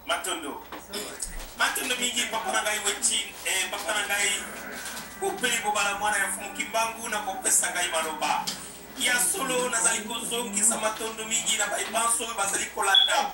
Matondo. Matondo mingi papa na ngai Wetchi, eh, papa na ngai Bopeli Bobala mwana ya Mfumu Kimbangu na kopesa ngai maloba. Ya solo nazali kozongisa matondo mingi na baye banso oyo bazali kolanda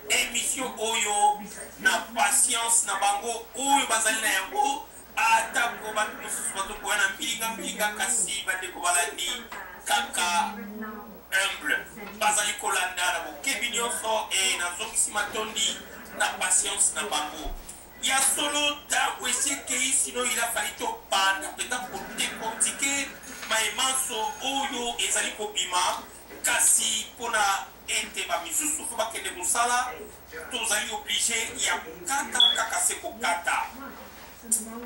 emission oyo na patience na bango oyo bazali na yango atako bato mosusu bazokoya na mbilinga mbilinga, kasi bandeko balandi kaka humble bazali kolanda na bokebi nyonso e nazongisi matondi na patience na bango. Ya solo ntango esi ekei, sino il a fallu tobanda mpenza kodécortiquer maye manso oyo ezali kobima, kasi mpona ete bamisusu fo bakende mosala, tozali obligé ya kokata kaka se kokata.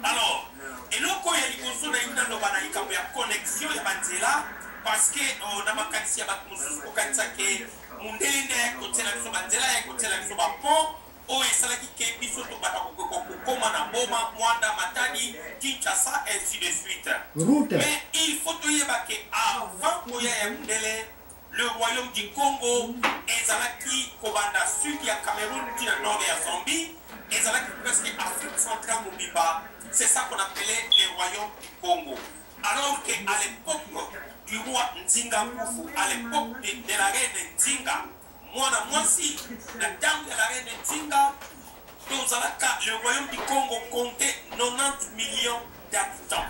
Alors, eloko ya liboso nalingi naloba na likambo ya connexion ya banzela, parce que na makanisi ya bato mosusu kokanisa ke mundele nde ayaki kotiela biso banzela, ayaki kotiela biso bapont oyo esalaki ke biso tobanda kokoma na Boma, Mwanda, Matadi, Kinshasa, ainsi de suite. Route. Mais il faut toyeba ke avant koya ya mundele, le royaume du Congo ezalaki kobanda sud ya Cameroun ti na nord ya Zambie, ezalaki presque Afrique centrale mobimba. C'est ça qu'on appelait le royaume du Congo. Alors que à l'époque du roi Nzinga Nkufu, à l'époque de la reine Nzinga, mwana mwasi, na ntango ya la reine Nzinga, tozalaka, le royaume du Congo comptait 90 millions d'habitants.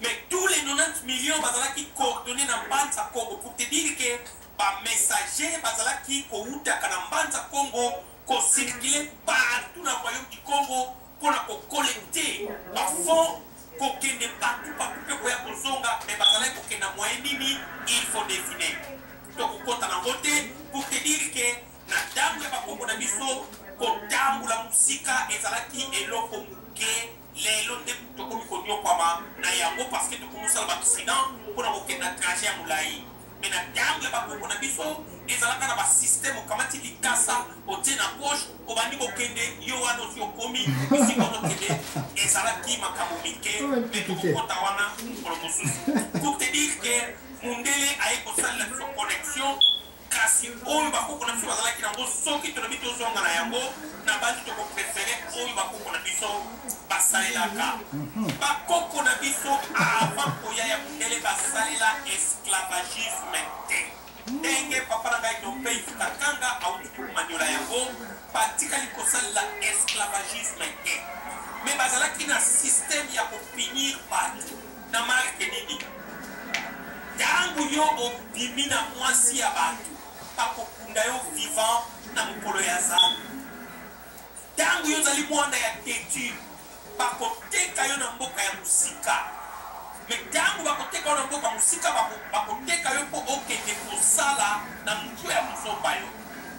Mais tous les 90 millions bazalaki coordonné na Mbanza Congo, pour te dire que bamessager bazalaki koutaka na Mbanza Congo kocirculer partout na royaume du Congo mpona kocollecter bafonds, kokende partout partout mpe koya kozonga. Mais bazalaki kokende na moyen nini? Il faut deviner, tokokɔta nango te. Pour te dire que na ntango ya bakoko na biso, kotambola mosika ezalaki eloko moke. Lelo nde tokomi konyokwama na yango parce que tokomi kosala baaccident mpona kokende na trajet ya molai. Mais na ntango ya bakoko na biso, ezalaka na basystème: okamati likasa, otie na poche, obandi kokende, yo wana osi okomi bisika ozokende. Ezalaki makambo mike, me tokokɔta wana mokolo mosusu. Pour te dire que mundele aye kosalela biso connexion, kasi oyo bakoko na biso bazalaki nango, soki tolobi tozonga na yango, na bandi tokopréférer oyo bakoko na biso basalelaka. Bakoko na biso avant koya ya mundele basalela esclavagisme te, ndenge papa na ngai Dompei Futakanga auti komaniola yango. Batikali kosalela esclavagisme te, mais bazalaki na système ya kopunir bato na marke nini? Ntango yo obimi na mwasi ya bato, bakokunda yo vivant na mokolo ya zalo. Ntango yo ozali mwana ya tetu, bakoteka yo na mboka ya mosika. Mais ntango bakoteka yo na mboka mosika, bakoteka yo mpo okende kosala na motu ya kozomba yo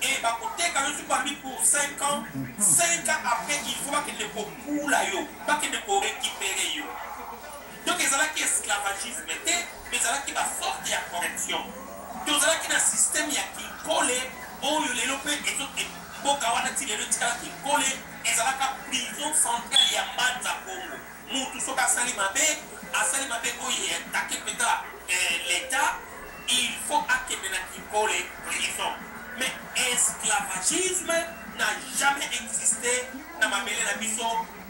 e bakoteka yo soki balobi pour 5 ans, 5 ans après il faut bakende kokula yo, bakende korécupérer yo. Donc ezalaki esclavagisme te, mais ezalaki basorte ya correction. Tozalaki na système ya kinkole oyo lelo mpe mboka wana ti lelo etikala Kinkole. Ezalaka prison centrale ya Mbanza Congo. Mutu soki asali mabe, asali mabe oyo eattaquer mpenza l'État, il faut akende na Kinkole prison. Mais esclavagisme n'a jamais existé na mabele na biso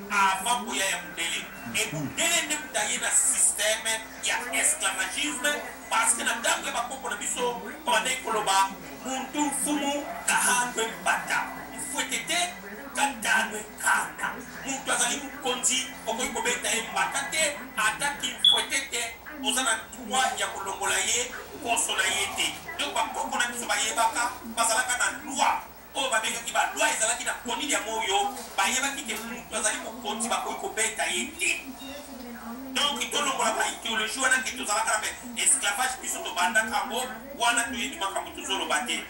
avant koya ya mundele. E mundele nde mutu aye na système ya esclavagisme, parce que na ntango ya bakoko na biso bandaki koloba: "Muntu mfumu kahandwe mbata mfwete te katanwe kanda." Mutu azali mokonzi, okoki kobeta ye mbata te, ata kimfwete te, oza na droit ya kolongola ye poso na ye te. Donc bakoko na biso bayebaka, bazalaka na loi oyo babengaki baloi, ezalaki na konini ya moyo. Bayebaki ke mutu azali mokonzi, bakoki kobeta ye te. Donc tolongola baidéologie wana ke tozalaka na esclavage, biso tobandaka yango wana, toyebi makambo tozoloba te.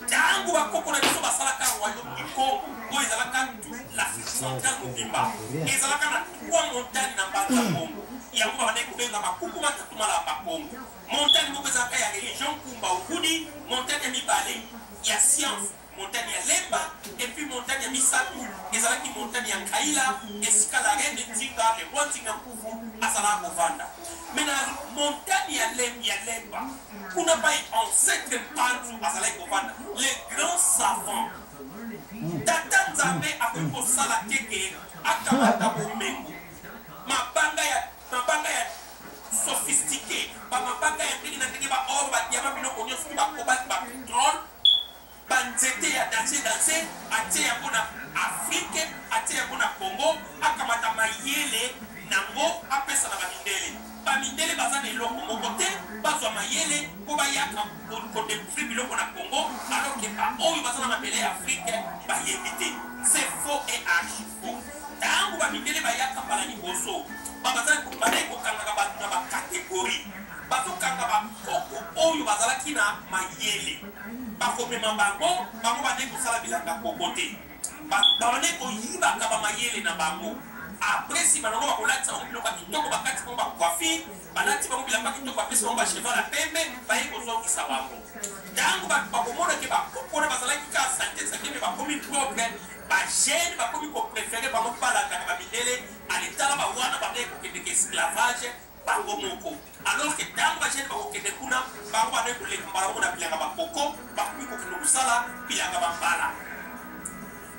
Ntango bakoko na biso basalaka royaume du Congo oyo ezalaka toute l'Afrique centrale mobimba, ezalaka na trois montagne na Mbanza Congo. Yango babandaki kobenga makuku matatu malamba Congo. Montagne moko ezalaka ya religion Nkumba Ukudi, montagne ya mibale ya science, montagne ya misato. Montagne ya Lemba, et puis montagne ya misato ezalaki montagne ya Nkaila, esika la reine Nzinga, le roi Nzinga Nkuvu azalaka kovanda. Mais na montagne ya Lem, ya Lemba, kuna pai ancêtre Mpanzu azalaki kovanda, le grand savant. Tata Nzambe akoki kosala te ke akamata bomengo, mabanga ya mabanga ya sophistiqué, ba mabanga ya ndenge na ndenge, ba or, ba diamant, biloko nyonso, ba cobalt, ba pétrole, ba nzete ya danger danger, atie yango na Afrique, atie yango na Congo, akamata mayele nango apesa na bamindele. Bamindele baza na eloko moko te, bazwa mayele mpo bayaka kodécouvrir biloko na Congo, alors que baoyo baza na mabele ya Afrique bayebi te. C'est faux et archi faux. Ntango bamindele bayaka mbala liboso, bazali kokangaka bato na bacatégorie, bazokanga bakoko oyo bazalaki na mayele, bakomema bango, bango bandeki kosala bilanga koko te, bandeki koyibaka bamayele na bango. Après, nsima nango, bakolatisa bango biloko ya kitoko, bakati bango bacoiffure, balati bango bilamba kitoko, bapesi bango bacheval ya pembe, baye kozongisa bango. Ntango bato bakomona ke bakoko wana bazalaki kaka saleté saleté, mais bakomi propre, bajeunes bakomi kopréférer bango, balandaka bamindele. Aletala bawana bandeki kokendeka esclavage bango moko, alors que ntango bajeunes bakokende kuna, bango bandeki koleka mbala moko na bilanga bakoko, bakomi kokende kosala bilanga bambala.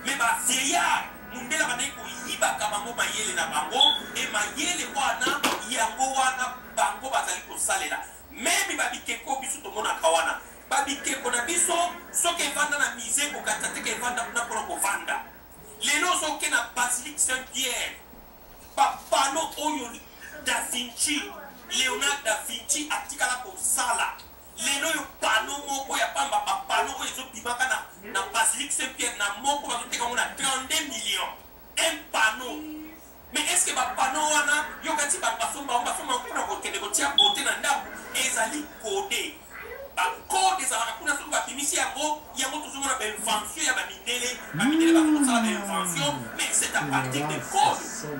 Mais bavieillard, mundele bandeki koyibaka bango mayele na bango, e mayele wana yango wana bango bazali kosalela. Même babikeko biso tomonaka wana, babikeko na biso, soki evanda na musée, kokatisa teke evanda kuna mpona kovanda. Lelo ozoke na basilique Saint Pierre, bapanneau oyo Da Vinci, Léonard da Vinci atikala kosala, lelo oyo panneau moko ya pamba, bapanneau oyo ezobimaka na basilique Saint Pierre, na moko bazoteka yango na 32 millions, un panneau. Mais est ce que bapanneau wana, yo kati bato basomba yango, basomba yango mpona kokende kotia beauté na ndako? Ezali code, bacode ezalaka kuna. Soki babimisi yango, yango tozomona bainvention ya bamindele. Bamindele bazo kosala bainvention, mais c'est à partir de code,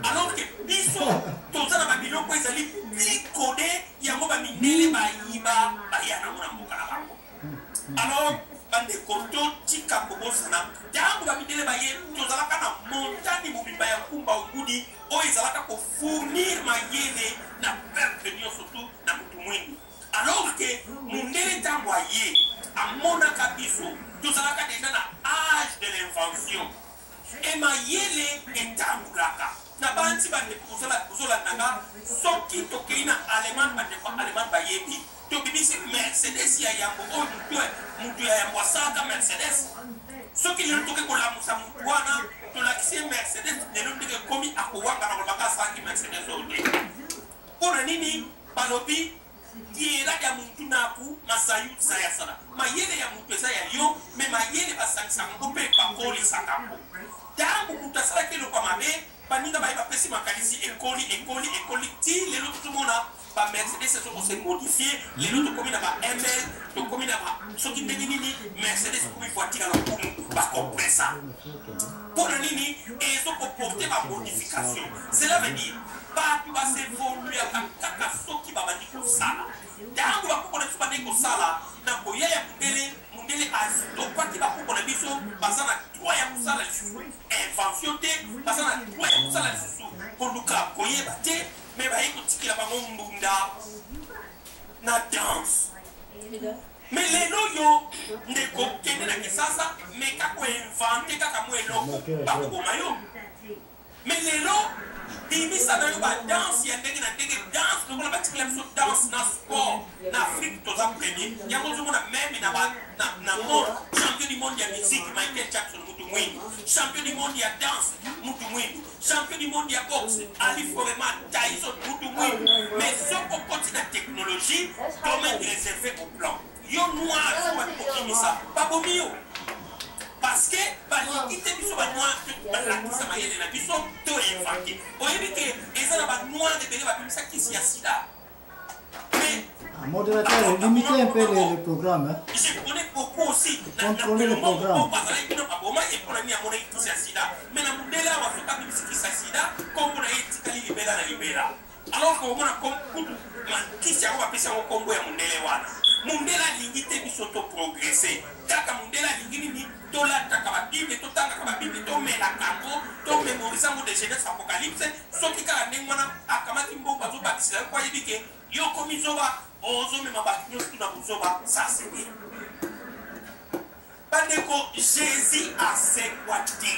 alors que biso toza na babiloko ezali plus codé. Yango bamindele bayiba, baya nango na mboka na bango. Alors bandeko, totika kobosana. Ntango bamindele baye, tozalaka na montagne mobimba ya Nkumba Okudi oyo ezalaka kofournir mayele na peuple nyonso tu na motu mwindu, alors que mundele ntango aye, amonaka biso tozalaka déjà na âge de l'invention e mayele etambulaka na banti. Bandeko kozolandanga, soki tokei na Allemagne, bandeko Allemagne bayebi, tobimisi Mercedes ya yambo oyo mutu ya yambo asalaka Mercedes. Soki lelo toke kolamusa mutu wana, tolakisi ye Mercedes lelo ndenge ekomi, akowanga na kolobaka asalaki Mercedes oyo te. Mpo na nini? Balobi diela ya mutu naku masayu zayasala, mayele ya mutu eza ya yo, mais mayele basangisaka yango mpe bakolisaka yango. Ntango mutu asalaki eloko ya mabe, baninga baye bapesi makanisi, ekoli, ekoli, ekoli ti lelo tozomona bamercedes ezokose modifier. Lelo tokomi na ba ML, tokomi na ba soki ndenge nini. Mercedes ekomi voiture ya lokumu, bakompresa. Mpo na nini? Ezokoporter bamodification. Cela veut dire bato basevoluaka kaka soki babandi kosala. Ntango bakoko na biso bandeki kosala, na koya ya mundele, mundele astoppaki bakoko na biso. Baza na droit ya kosala lisusu invention te, baza na droit ya kosala lisusu koluka koyeba te, mais baye kotikela bango mbunda na danse. Mais lelo yo ndeko, kende na Kisasa, meka koinventer kaka mwa eloko, bakoboma yo. Mais lelo bimisa na yo badanse ya ndenge na ndenge, danse lokola batikela biso danse na sport na Afrique, toza premier. Yango ozomona même na monde, champion du monde ya musique Michael Jackson, mutu mwindu; champion du monde ya danse, mutu mwindu; champion du monde ya boxe Ali Foreman Tyson, mutu mwindu. Mais soki okoti na technologie, domaine réservé au blanc, yo noir so bati kokimisa, babomi yo, parce que balingi te biso banoir balakisa mayele na biso to inventer. Oyebi ke eza na banoir ebele babimisa kisi ya sida, mais Ah, modérateur, limitez un peu le programme. Hein. Je connais beaucoup aussi. Contrôlez le programme. Bazalaki kuna, baboma ye. Mpona nini? Amonaki kisi ya sida. Mais na mondele awa, soki abimisi kisi ya sida, kombo na ye etikali libela na libela, alors que omona kutu kisi yango bapesi yango kombo ya mondele wana. Mondele alingi te biso toprogresser. Kaka mondele alingi nini? Tolataka babilo. Bible, totangaka ba Bible, tomelaka yango, tomémoriser yango de Genèse Apocalypse. Soki kaka ndenge wana akamati mbongo, azobakisela yo po ayebi ke yo komi zoba, ozomema bato nyonso na kozoba. Ça, c'est bien. Bandeko, Jésus asekwa te.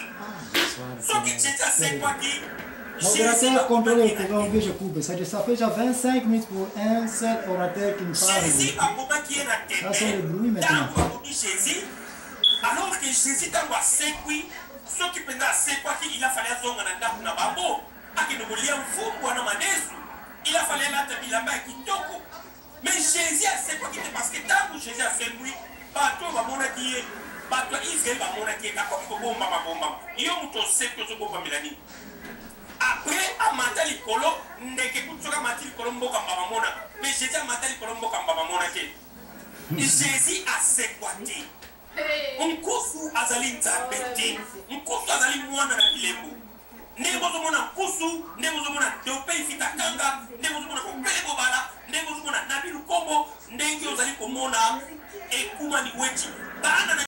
Soki Jésus asekwaki... Modérateur, contrôlez le programme, je coupe. Ça fait déjà 25 minutes pour un seul orateur qui me parle. Jésus abomaki ye na Ça, c'est le bruit tembe. Maintenant. Ntango babomi Jésus, alors que Jésus, ntango asekwi, soki mpenza asekwaki, il a fallu azonga na ndako na bango, akende kolia mfumbwa na madesu, il a fallu alata bilamba ya kitoko. Mais Jésus asekwaki te, parce que ntango Jésus asekwi, bato oyo bamonaki ye, bato ya Israele bamonaki ye, akoki kobombama bombama? Yo moto osekwi, ozobombamela nini? Après amata likolo, ndeke kutu soki amati likolo, mboka mba bamona. Mais Jésus amata likolo, mboka mba bamona te. Jésus asekwa te. Nkusu azali Nzambe te. Nkusu azali mwana na bilembo. Ndenge bozomona nkusu, ndenge ozomona Dope Ifita Kanga, ndenge ozomona Kopele Bobala, ndenge ozomona Nabi Lukombo, ndenge ozali komona Ekumani Weti, bana na